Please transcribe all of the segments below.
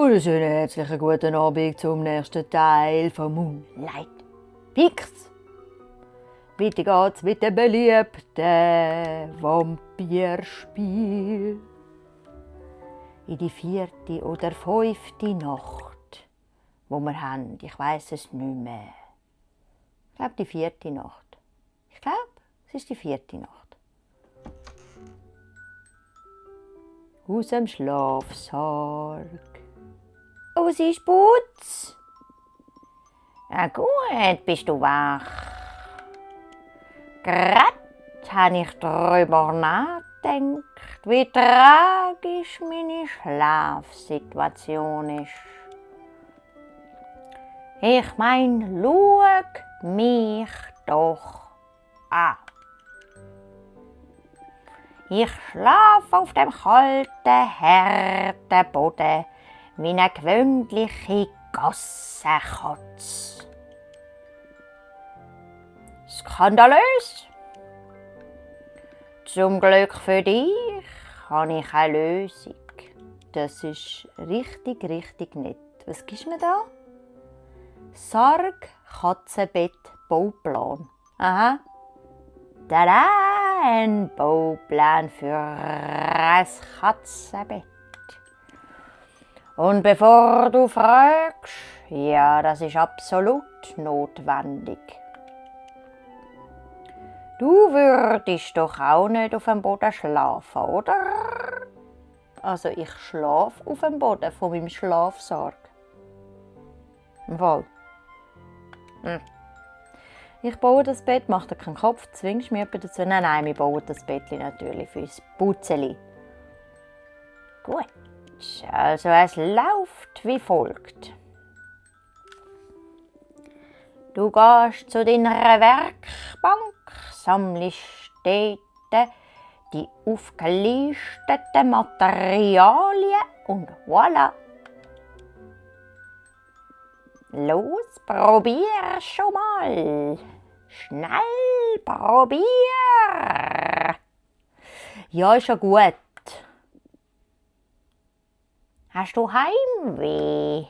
Und einen schönen herzlichen guten Abend zum nächsten Teil von Moonlight Picks. Weiter geht's mit dem beliebten Vampirspiel. In die 4. oder 5. Nacht, wo wir haben. Ich weiss es nicht mehr. Ich glaube, die 4. Nacht. Ich glaube, es ist die 4. Nacht. Aus dem Schlafsarg. Oh, es ist Putz. Ja gut, bist du wach. Gerade habe ich darüber nachgedacht, wie tragisch meine Schlafsituation ist. Ich meine, schau mich doch an. Ich schlafe auf dem kalten, harten Boden wie eine gewöhnliche Gassenkatze. Skandalös! Zum Glück für dich habe ich eine Lösung. Das ist richtig nett. Was gibst du mir da? Sarg, Katzenbett, Bauplan. Aha. Tada! Ein Bauplan für ein Katzenbett. Und bevor du fragst, ja, das ist absolut notwendig. Du würdest doch auch nicht auf dem Boden schlafen, oder? Also ich schlafe auf dem Boden von meinem Schlafsarg. Im Fall. Ich baue das Bett, mach dir keinen Kopf, zwingst mir jemanden dazu. Nein, wir bauen das Bettchen natürlich fürs Putzeli. Gut, also es läuft wie folgt. Du gehst zu deiner Werkbank, sammelst dort die aufgelisteten Materialien und voilà. Los, probier schon mal. Schnell, probier. Ja, ist ja gut. Hast du Heimweh?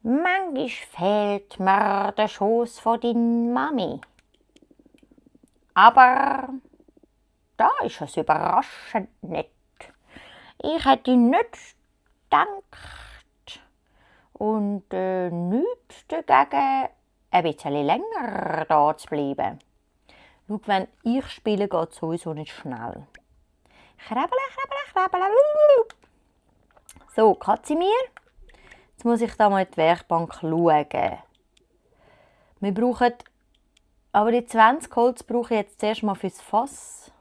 Manchmal fehlt mir der Schoß von deiner Mami. Aber da ist es überraschend nett. Ich hätte nicht gedacht. Und nichts dagegen, ein bisschen länger da zu bleiben. Schau, wenn ich spiele, geht es sowieso nicht schnell. Krabbele. So, Katzimir. Jetzt muss ich da mal in die Werkbank schauen. Wir brauchen, aber die 20 Holz brauche ich jetzt zuerst mal fürs Fass.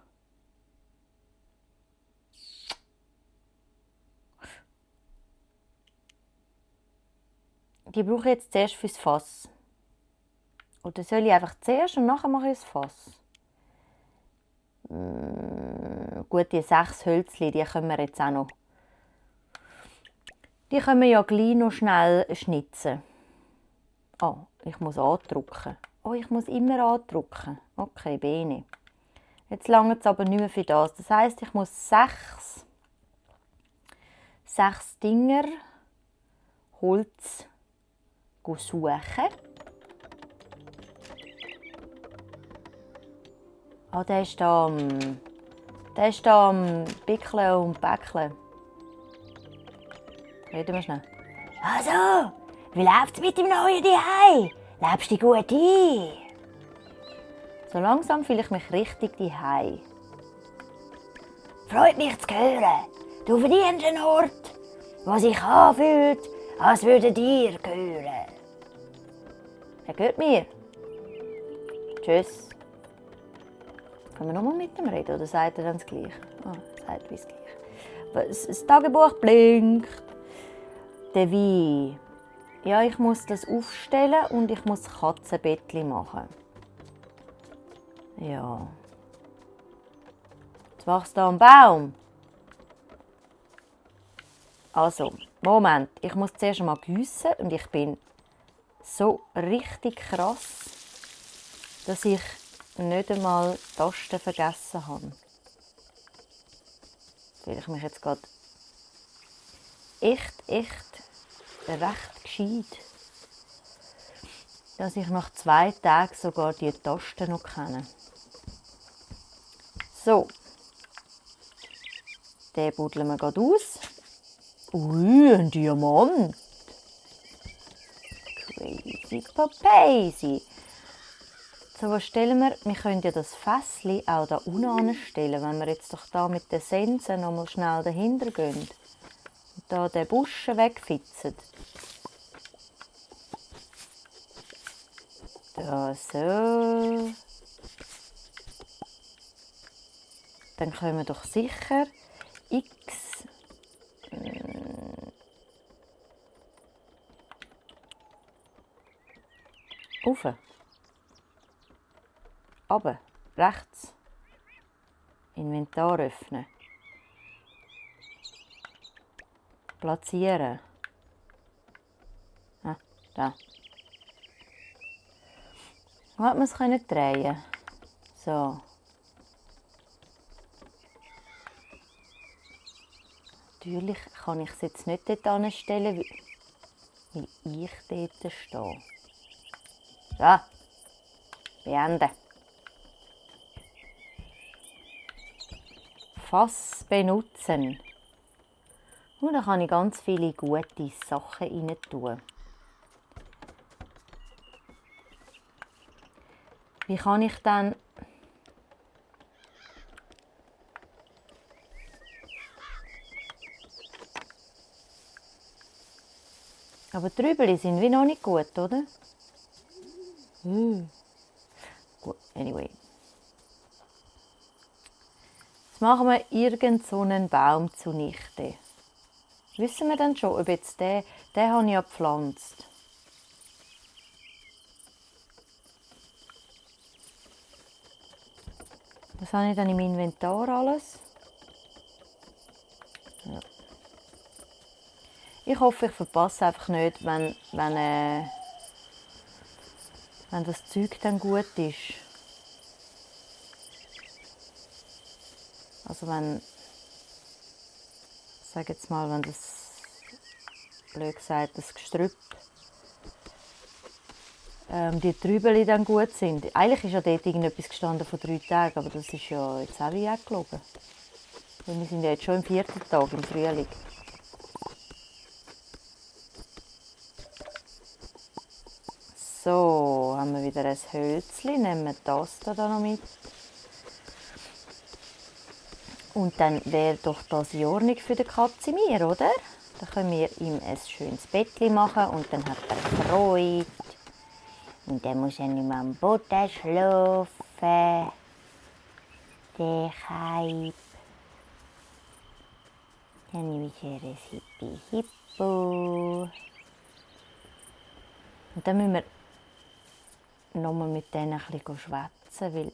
Die brauche ich jetzt zuerst fürs Fass. Oder soll ich einfach zuerst und nachher mache ich das Fass? Gut, die 6 Hölzchen, die können wir jetzt auch noch. Die können wir ja gleich noch schnell schnitzen. Oh, ich muss andrücken. Oh, ich muss immer andrücken. Okay, bene. Jetzt langt es aber nicht mehr für das. Das heisst, ich muss 6 Dinger Holz suchen. Ah, der ist da am Pickeln und Bäckeln. Reden wir schnell. Also, wie läuft's mit dem neuen Zuhause? Lebst du dich gut ein? So langsam fühle ich mich richtig daheim. Freut mich zu hören. Du verdienst einen Ort, der sich anfühlt, als würde dir gehören. Er gehört mir. Tschüss. Können wir nochmal mit ihm reden oder sagt er dann das Gleiche? Ah, sagt wie das Gleiche. Das Tagebuch blinkt. Der Wein. Ja, ich muss das aufstellen und ich muss Katzenbettchen machen. Ja. Jetzt wächst da ein Baum. Also, Moment. Ich muss zuerst mal gießen und ich bin so richtig krass, dass ich nicht einmal die Tasten vergessen habe. Weil ich mich jetzt gerade echt recht gescheit, dass ich nach 2 Tagen sogar die Tasten noch kenne. So, den buddeln wir gerade aus. Ui, ein Diamant. Crazy Papacy. So, was stellen wir? Wir können ja das Fässchen auch da unten stellen, wenn wir jetzt doch da mit den Sensen noch mal schnell dahinter gehen. Und da den Busch wegfitzen. Da so. Dann können wir doch sicher X rauf. Runter. Rechts. Inventar öffnen. Platzieren. Ah, da. Hat man es drehen? So. Natürlich kann ich es jetzt nicht dort anstellen, weil ich dort stehe. So. Beenden. Fass benutzen. Und da kann ich ganz viele gute Sachen rein tun. Wie kann ich dann aber die Trübeli sind wie noch nicht gut, oder? Gut, anyway. Jetzt machen wir irgend so einen Baum zunichte. Wissen wir dann schon, ob jetzt den habe ich ja gepflanzt. Was habe ich dann im Inventar alles? Ja. Ich hoffe, ich verpasse einfach nicht, wenn das Zeug dann gut ist. Also wenn, sage jetzt mal, wenn das, blöd gesagt, das Gestrüpp, die Trübeli dann gut sind. Eigentlich ist ja dort irgendetwas gestanden von 3 Tagen, aber das ist ja jetzt auch wie weggelogen. Wir sind ja jetzt schon im 4. Tag im Frühling. So, haben wir wieder ein Hölzchen, nehmen wir das da noch mit. Und dann wäre doch das in Ordnung für den Katzimir, oder? Dann können wir ihm ein schönes Bettchen machen und dann hat er Freude. Und dann muss er nicht mehr am Boden schlafen. Der Kaib. Dann ist er ein Hippi-Hippo. Und dann müssen wir nochmal mit denen ein bisschen schwätzen, weil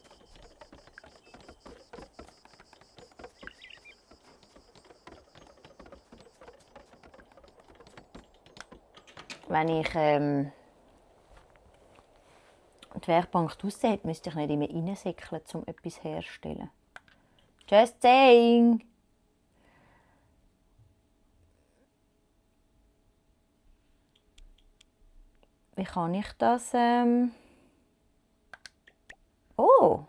wenn ich die Werkbank draussen hätte, müsste ich nicht immer reinsäckeln, um etwas herzustellen. Just saying! Wie kann ich das? Oh!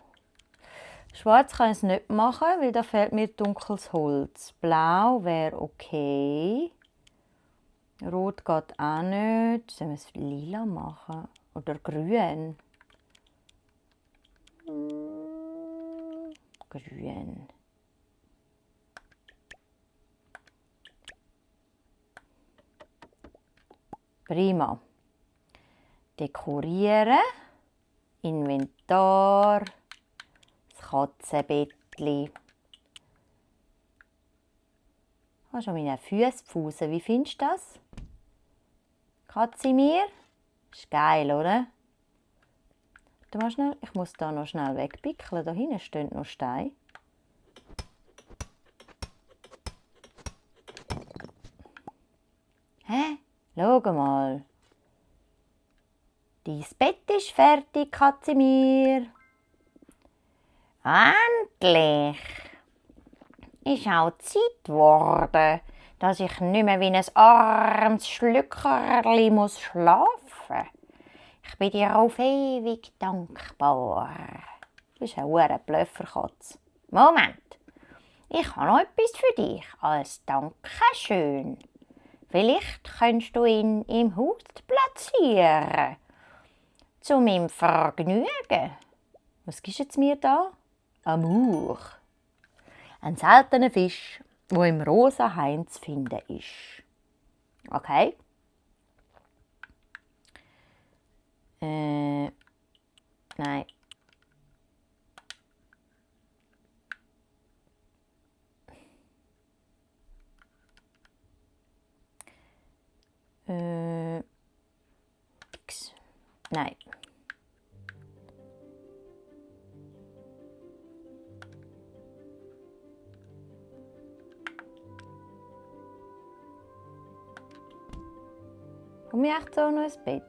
Schwarz kann ich es nicht machen, weil da fehlt mir dunkles Holz. Blau wäre okay. Rot geht auch nicht. Sollen wir es lila machen? Oder grün? Grün. Prima. Dekorieren. Inventar. Das Katzenbettchen. Ich habe schon meine Füße pfusen. Wie findest du das? Katzimir? Ist geil, oder? Warte mal schnell. Ich muss da noch schnell wegpickeln. Da hinten stehen noch Steine. Hä? Schau mal. Dein Bett ist fertig, Katzimir. Endlich! Ist auch Zeit geworden, dass ich nicht mehr wie ein armes Schlückerli muss schlafen. Ich bin dir auf ewig dankbar. Du bist eine Blöfferkatze. Moment, ich habe noch etwas für dich als Dankeschön. Vielleicht könntest du ihn im Haus platzieren. Zu meinem Vergnügen. Was gibst du jetzt mir da? Amur. Ein seltener Fisch, der im Rosa Hain zu finden ist. Okay. Nein. X. Nein. Komme ich echt so noch ins Bett?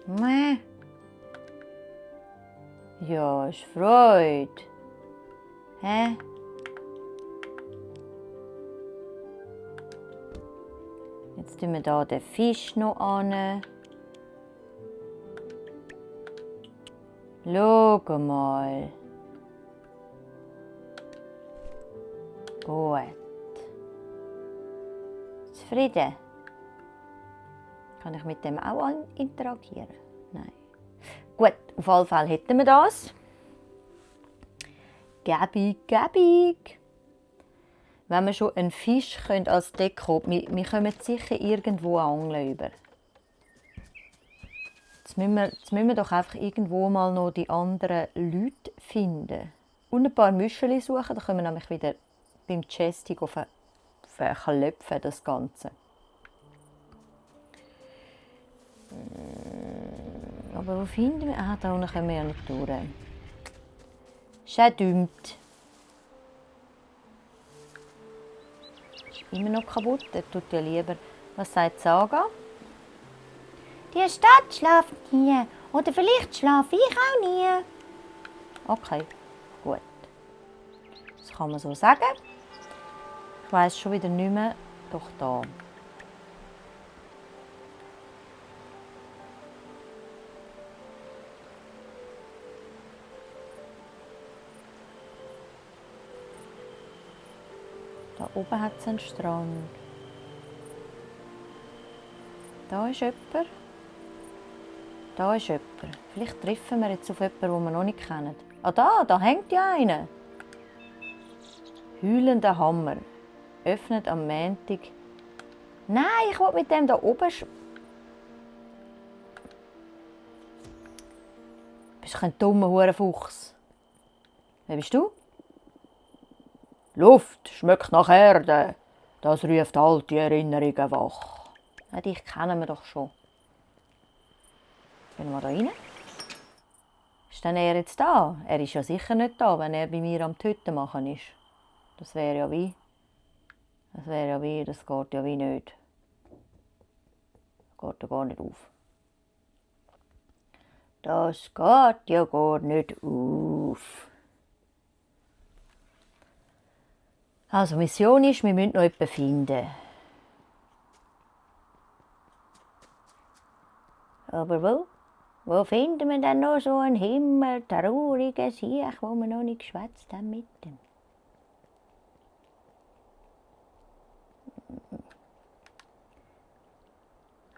Mäh. Ja, ist Freude. Hä? Jetzt tun wir hier den Fisch noch an. Schau mal. Gut. Zufrieden? Kann ich mit dem auch interagieren? Nein. Gut, auf jeden Fall hätten wir das. Gäbig. Wenn wir schon einen Fisch als Deko, wir kommen sicher irgendwo angeln über. Jetzt müssen wir doch einfach irgendwo mal noch die anderen Leute finden. Und ein paar Müscheli suchen, dann können wir nämlich wieder beim Chesty verklopfen, das Ganze. Aber wo finden wir? Ah, da unten können wir ja nicht durch. Ist auch dümmt. Immer noch kaputt, der tut ja lieber. Was sagt Saga? Die Stadt schlaft nie. Oder vielleicht schlafe ich auch nie. Okay, gut. Das kann man so sagen. Ich weiss schon wieder nicht mehr. Doch da. Da oben hat es einen Strand. Da ist jemand. Da ist jemand. Vielleicht treffen wir jetzt auf jemanden, den wir noch nicht kennen. Ah, da hängt ja einer. Heulender Hammer. Öffnet am Montag. Nein, ich will mit dem da oben. Bist du kein dummer Hurenfuchs? Wer bist du? Luft schmeckt nach Erde. Das ruft alte Erinnerungen wach. Ja, dich kennen wir doch schon. Gehen wir da rein. Ist denn er jetzt da? Er ist ja sicher nicht da, wenn er bei mir am Töten machen ist. Das wäre ja wie. Das geht ja wie nicht. Das geht ja gar nicht auf. Das geht ja gar nicht auf. Also, Mission ist, wir müssen noch jemanden finden. Aber wo? Wo finden wir denn noch so einen himmeltraurigen Sieg, wo wir noch nicht geschwätzt haben mit dem?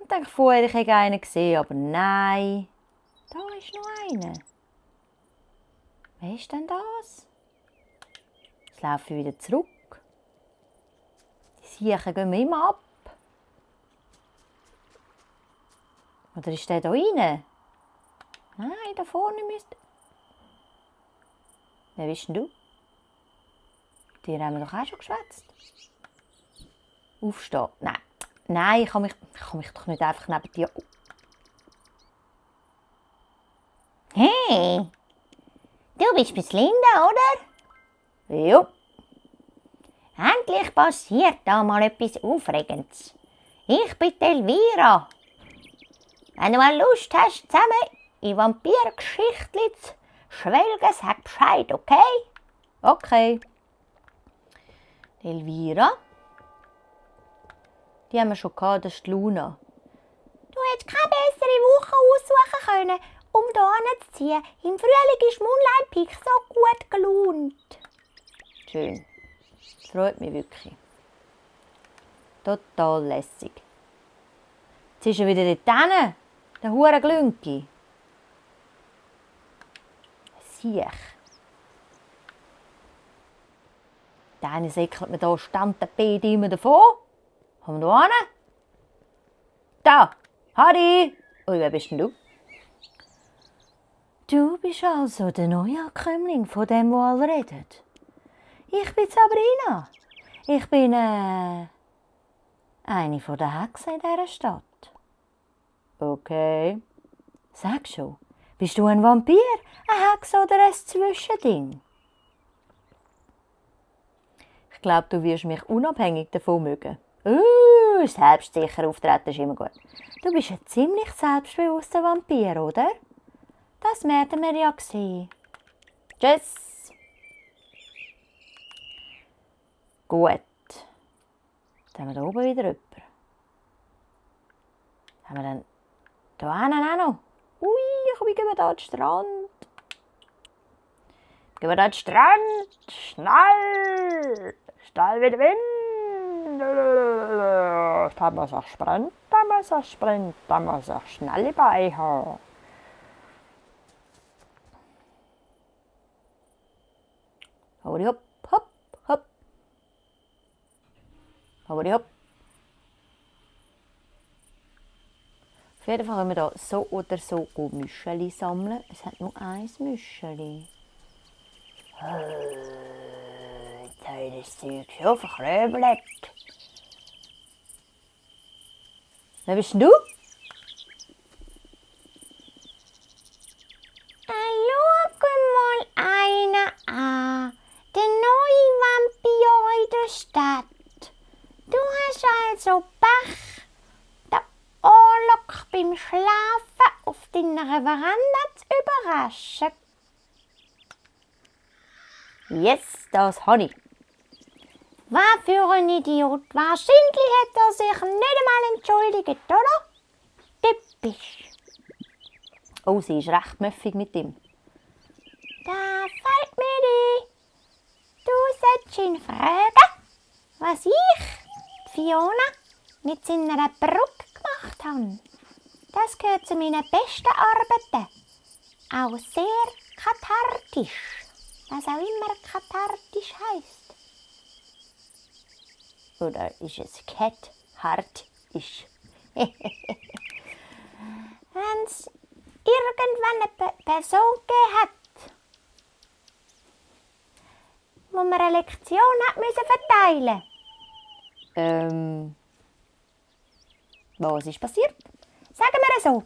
Ich dachte vorher, ich hätte einen gesehen, aber nein. Da ist noch einer. Wer ist denn das? Jetzt laufe ich wieder zurück. Die Siechen gehen mir immer ab. Oder ist der da rein? Nein, da vorne müsste. Wer bist denn du? Die haben wir doch auch schon geschwätzt. Aufstehen. Nein, ich kann mich doch nicht einfach neben dir. Hey, du bist bis Linda, oder? Ja. Endlich passiert da mal etwas Aufregendes. Ich bin Elvira. Wenn du mal Lust hast, zusammen in Vampirgeschichtchen zu schwelgen, sag Bescheid, okay? Okay. Elvira. Die haben wir schon gehabt, das ist die Luna. Du hättest keine bessere Woche aussuchen können, um hier zu ziehen. Im Frühling ist Moonlight Peak so gut gelaunt. Schön. Das freut mich wirklich. Total lässig. Jetzt ist er wieder dort hinten, der hure Glünki. Siech. Dann säckelt mir hier Standtapete immer davon. Komm da hin. Da, Harry. Ui, wer bist denn du? Du bist also der Neuankömmling, von dem, wo alle reden. Ich bin Sabrina. Ich bin eine der Hexen in dieser Stadt. Okay. Sag schon, bist du ein Vampir, eine Hexe oder ein Zwischending? Ich glaube, du wirst mich unabhängig davon mögen. Selbstsicher auftreten ist immer gut. Du bist ein ziemlich selbstbewusster Vampir, oder? Das werden wir ja sehen. Tschüss. Gut. Dann haben wir hier oben wieder jemanden. Haben wir dann hier hinten auch noch? Ui, ich gehe hier an den Strand. Gehen wir an den Strand. Schnell. Schnell wieder Wind. Da muss ich sprinten, da muss ich schnell dabei haben. Hori hopp, hopp, hopp. Hori hopp. Auf jeden Fall können wir hier so oder so Müscheli sammeln. Es hat nur ein Müscheli. Jetzt habe ich das Zeug schon verkröbelt. Wer bist denn du? Schau mal einen an. Der neue Vampir in der Stadt. Du hast also Pech, den Orlok beim Schlafen auf deiner Veranda zu überraschen. Yes, das habe ich. Was für ein Idiot. Wahrscheinlich hat er sich nicht einmal entschuldigt, oder? Typisch. Oh, sie ist recht müffig mit ihm. Da fällt mir ein. Du solltest ihn fragen, was ich, Fiona, mit seiner Brücke gemacht habe. Das gehört zu meinen besten Arbeiten. Auch sehr kathartisch. Was auch immer kathartisch heisst. Oder ist es kathartisch? Wenn es irgendwann eine Person gegeben hat, wo man eine Lektion hat verteilen musste. Was ist passiert? Sagen wir es so.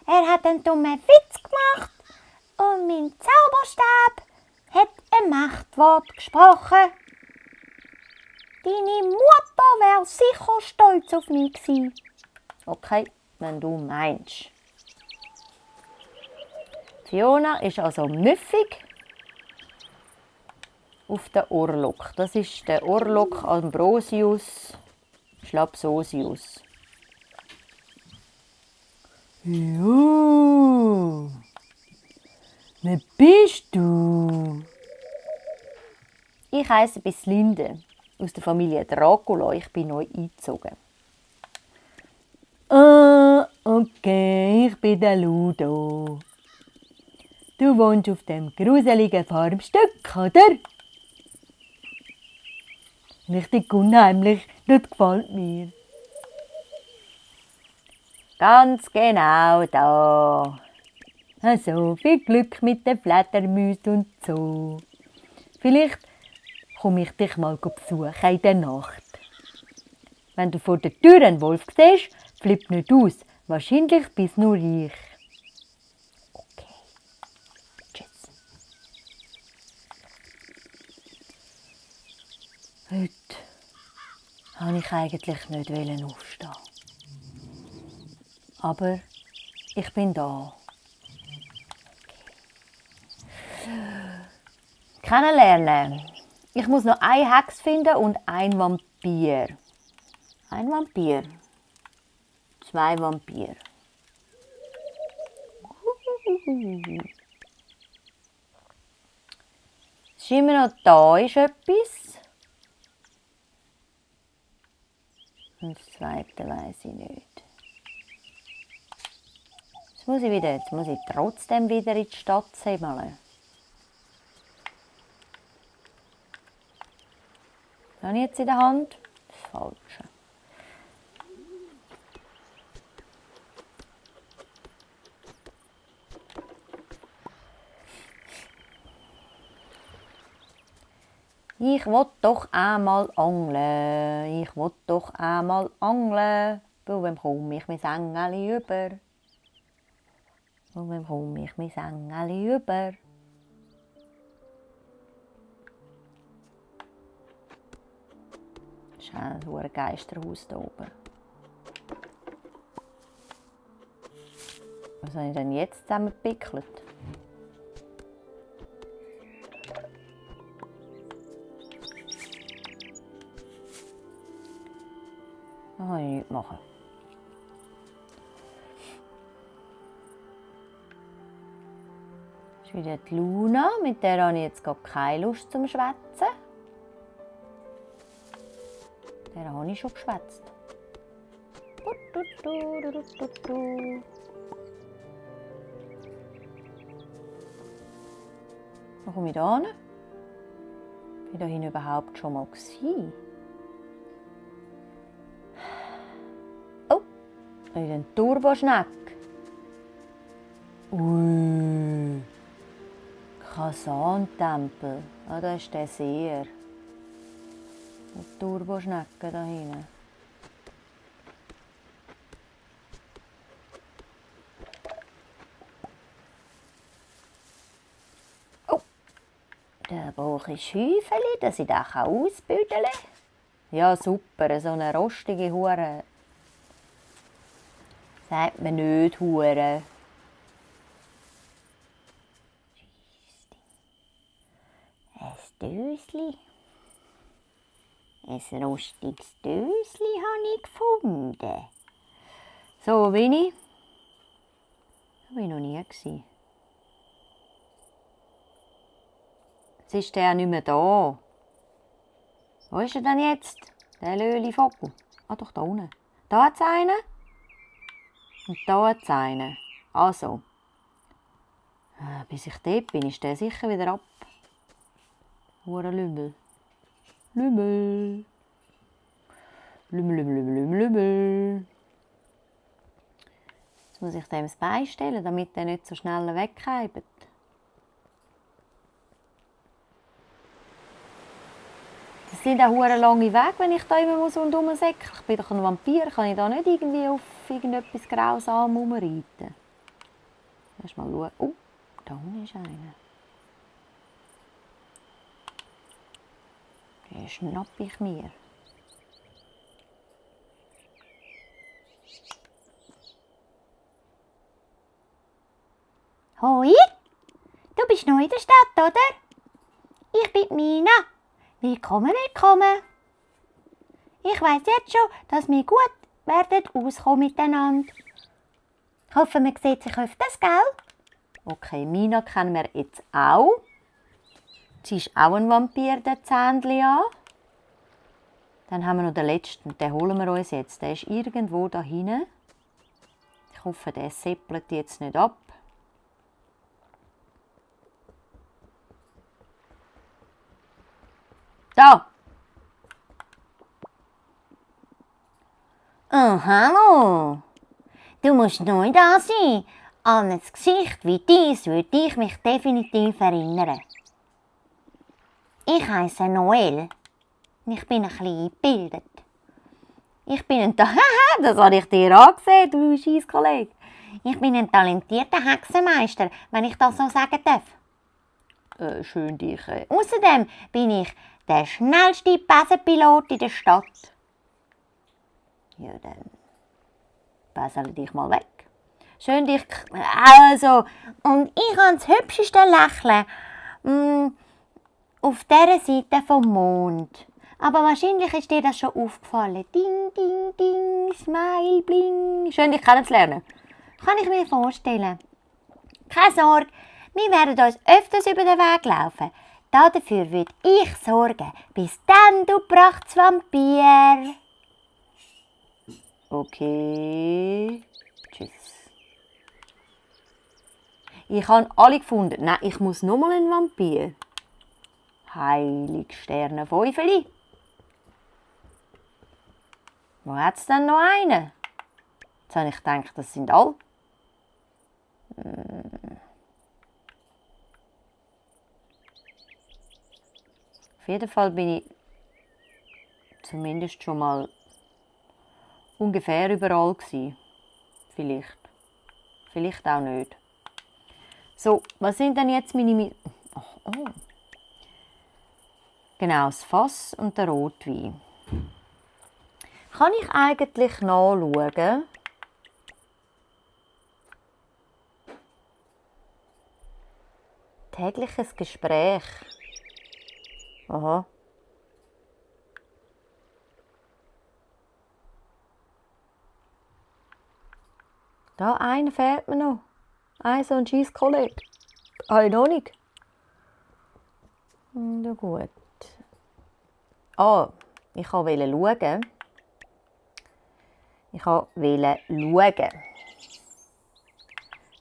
Er hat einen dummen Witz gemacht und mein Zauberstab hat ein Machtwort gesprochen. Deine Mutter wäre sicher stolz auf mich gewesen. Okay, wenn du meinst. Fiona ist also müffig auf den Orlok. Das ist der Orlok Ambrosius Schlapsosius. Ja, wer bist du? Ich heisse Bislinde, aus der Familie Dracula. Ich bin neu eingezogen. Ah, okay, ich bin der Ludo. Du wohnst auf dem gruseligen Farmstück, oder? Richtig unheimlich, das gefällt mir. Ganz genau da. Also, viel Glück mit den Fledermäusen und so. Vielleicht komme ich dich mal besuchen in der Nacht. Wenn du vor der Tür einen Wolf siehst, flipp nicht aus. Wahrscheinlich bist nur ich. Okay. Tschüss. Heute wollte ich eigentlich nicht aufstehen. Aber ich bin da. Okay. kennenlernen. Ich muss noch eine Hex finden und einen Vampir. Ein Vampir. 2 Vampir. Es ist immer noch da ist etwas. Und das zweite weiss ich nicht. Jetzt muss ich trotzdem wieder in die Stadt semmeln. Was habe ich jetzt in der Hand? Das Falsche. Ich will doch einmal angeln. Ich will doch einmal angeln. Bei wem komme ich mein Engeli über? Bei wem komme ich mein Engeli über? Das ist ein Geisterhaus hier oben. Was habe ich denn jetzt zusammengepickelt? Das kann ich nicht machen. Das ist wieder die Luna, mit der habe ich jetzt gar keine Lust zum Schwätzen. Der habe ich schon geschwätzt. Wo komme ich da hin? Bin ich da hinten überhaupt schon mal gewesen? Oh, da ist ein Turboschneck. Ui, Kasantempel. Ah, da ist der Seher. Die Turboschnecke da hinten. Oh, da brauche ich Schäufeli, dass ich den ausbüdeln kann. Ja, super, so eine rostige Hure. Sagt man nicht Hure. Ein Dösli. Ein rostiges Dösli habe ich gefunden. So, wo bin ich? Da war ich noch nie. Jetzt ist der nicht mehr da. Wo ist er denn jetzt? Der Löli-Vogel. Ah, doch, da unten. Da hat es einen. Und da hat es einen. Also. Bis ich dort bin, ist der sicher wieder ab. Hure Lümmel. Lümmel. Lümmel, Lümmel, Lümmel, Lümmel, Lümmel. Jetzt muss ich dem das Bein stellen, damit er nicht so schnell wegreibt. Das sind auch hure lange Wege, wenn ich da immer muss und rumsäckeln. Ich bin doch ein Vampir, kann ich da nicht irgendwie auf irgendetwas grausam rumreiten? Erst mal schauen. Oh, da unten ist einer. Den schnappe ich mir. Hoi, du bist neu in der Stadt, oder? Ich bin Mina. Willkommen, willkommen. Ich weiss jetzt schon, dass wir gut werden auskommen miteinander. Ich hoffe, man sieht sich öfters, gell? Okay, Mina kennen wir jetzt auch. Sie ist auch ein Vampir, der Zähnchen an. Dann haben wir noch den letzten, den holen wir uns jetzt. Der ist irgendwo da hinten. Ich hoffe, der seppelt jetzt nicht ab. Da! Oh, hallo! Du musst neu da sein. An ein Gesicht wie dies würde ich mich definitiv erinnern. Ich heisse Noel. Ich bin ein bisschen gebildet. Ich bin ein das habe ich dir angesehen, du Scheisskollege. Ich bin ein talentierter Hexenmeister, wenn ich das so sagen darf. Schön dich. Außerdem bin ich der schnellste Besenpilot in der Stadt. Ja, dann besel dich mal weg. Schön dich. Also, und ich habe das hübscheste Lächeln. auf dieser Seite vom Mond. Aber wahrscheinlich ist dir das schon aufgefallen. Ding, ding, ding, smile, bling. Schön, dich kennenzulernen. Kann ich mir vorstellen. Keine Sorge, wir werden uns öfters über den Weg laufen. Dafür würde ich sorgen. Bis dann, du Prachtsvampir. Okay. Tschüss. Ich habe alle gefunden. Nein, ich muss nochmal einen Vampir. Heilig Sternenfäufeli. Wo hat es denn noch einen? Jetzt habe ich gedacht, das sind alle. Auf jeden Fall bin ich zumindest schon mal ungefähr überall gewesen. Vielleicht. Vielleicht auch nicht. So, was sind denn jetzt meine... Oh. Genau, das Fass und der Rotwein. Kann ich eigentlich nachschauen? Tägliches Gespräch. Aha. Da, einer fehlt mir noch. So ein Scheisskollege. Habe ich noch nicht. Na gut. Ich wollte schauen.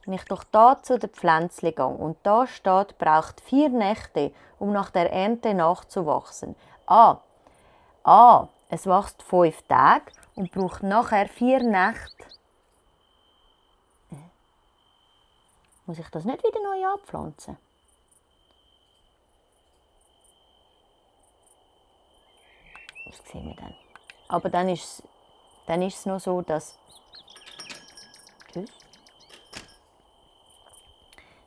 Wenn ich doch da zu den Pflänzchen gehe und da steht, braucht 4 Nächte, um nach der Ernte nachzuwachsen. Es wächst 5 Tage und braucht nachher 4 Nächte. Muss ich das nicht wieder neu anpflanzen? Das sehen wir dann. Aber dann ist es noch so, dass... Tschüss.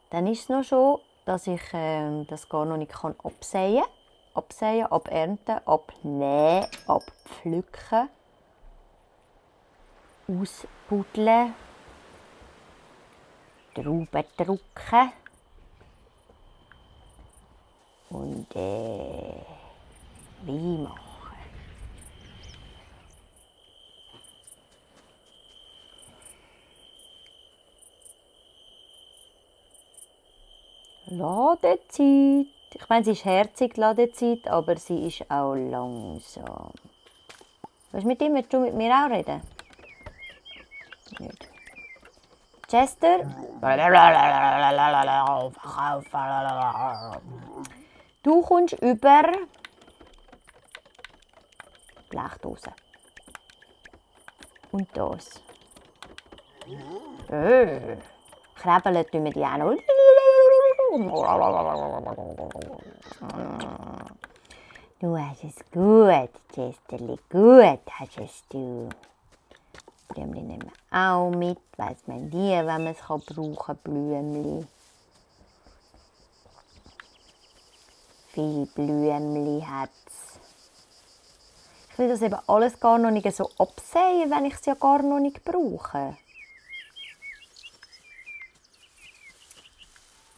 Dann ist es noch so, dass ich das gar noch nicht absäen kann. Absäen, abernten, abnähen, abpflücken, ausbuddeln, Trauben drucken und Wein machen. Ladezeit. Ich meine, sie ist herzig, die Ladezeit, aber sie ist auch langsam. Was ist mit ihm? Willst du mit mir auch reden? Nicht. Chester? Du kommst über Blechdose. Und das. Krabbeln tun wir die auch noch. Du hast es gut, Chesterli, gut hast es du. Blümchen nehmen wir auch mit, weiss man nie, wenn man es brauchen kann, Blümchen. Viele Blümchen hat es. Ich will das eben alles gar noch nicht so absäen, wenn ich es ja gar noch nicht brauche.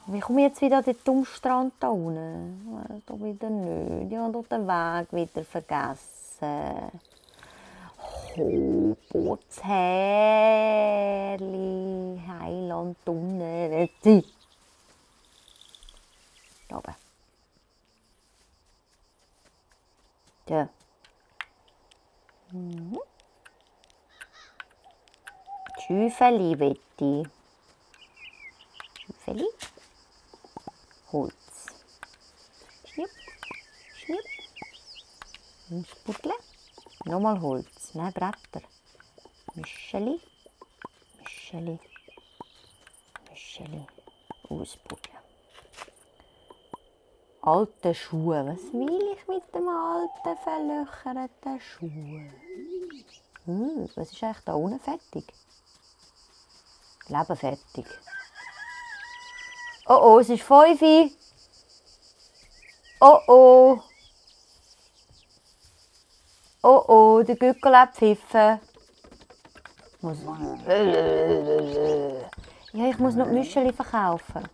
Wie komme ich jetzt wieder an den Dummstrand da unten? Ich weiß doch wieder nicht. Ich habe doch den Weg wieder vergessen. Oh, Bootshärli, Heiland, unten, Zeit. Da oben. Ja. Schäufeli, Wetti. Schäufeli. Holz. Schnipp, schnipp. Ausbuddeln. Nochmal Holz. Nein, Bretter. Mischeli. Mischeli. Mischeli. Ausbuddeln. Alte Schuhe. Was will ich mit dem alten, verlöcherten Schuh? Was ist eigentlich da unten fertig? Leben fertig. Oh, es ist 5 Uhr. Oh, der Gückel hat pfiffen. Ja, ich muss noch Müscheli verkaufen.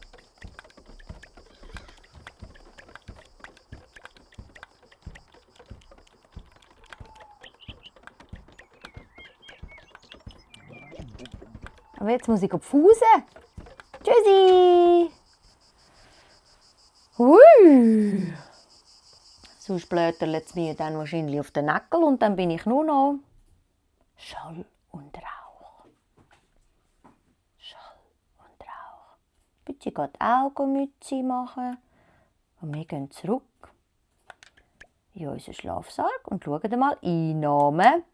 Aber jetzt muss ich pfusen. Tschüssi! Hui! Sonst blöterlet es mir dann wahrscheinlich auf den Näckel und dann bin ich nur noch Schall und Rauch. Schall und Rauch. Bitte geht Augenmütze machen. Und wir gehen zurück in unseren Schlafsack und schauen mal Einnahmen.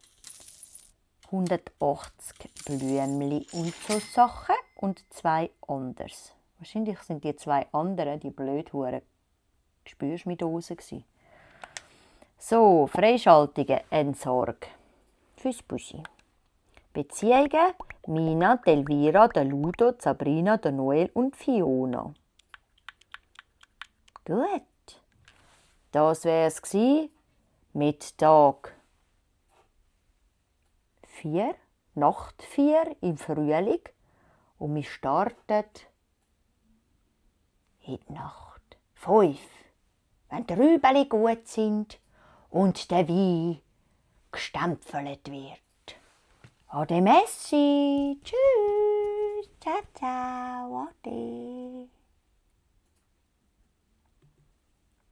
180 Blümchen und so Sachen und 2 anderes. Wahrscheinlich sind die 2 anderen, die blödhuren Spürschmiedosen gsi. So, Freischaltungen, Entsorg. Fürs Bussi. Beziehungen, Mina, Elvira, Ludo, Sabrina, Noel und Fiona. Gut. Das wär's gsi mit Tag 4, Nacht 4 im Frühling. Und wir starten in die Nacht 5, wenn die Rüebeli gut sind und der Wein gestempelt wird. Ade Messi, tschüss, ciao, ciao, ade.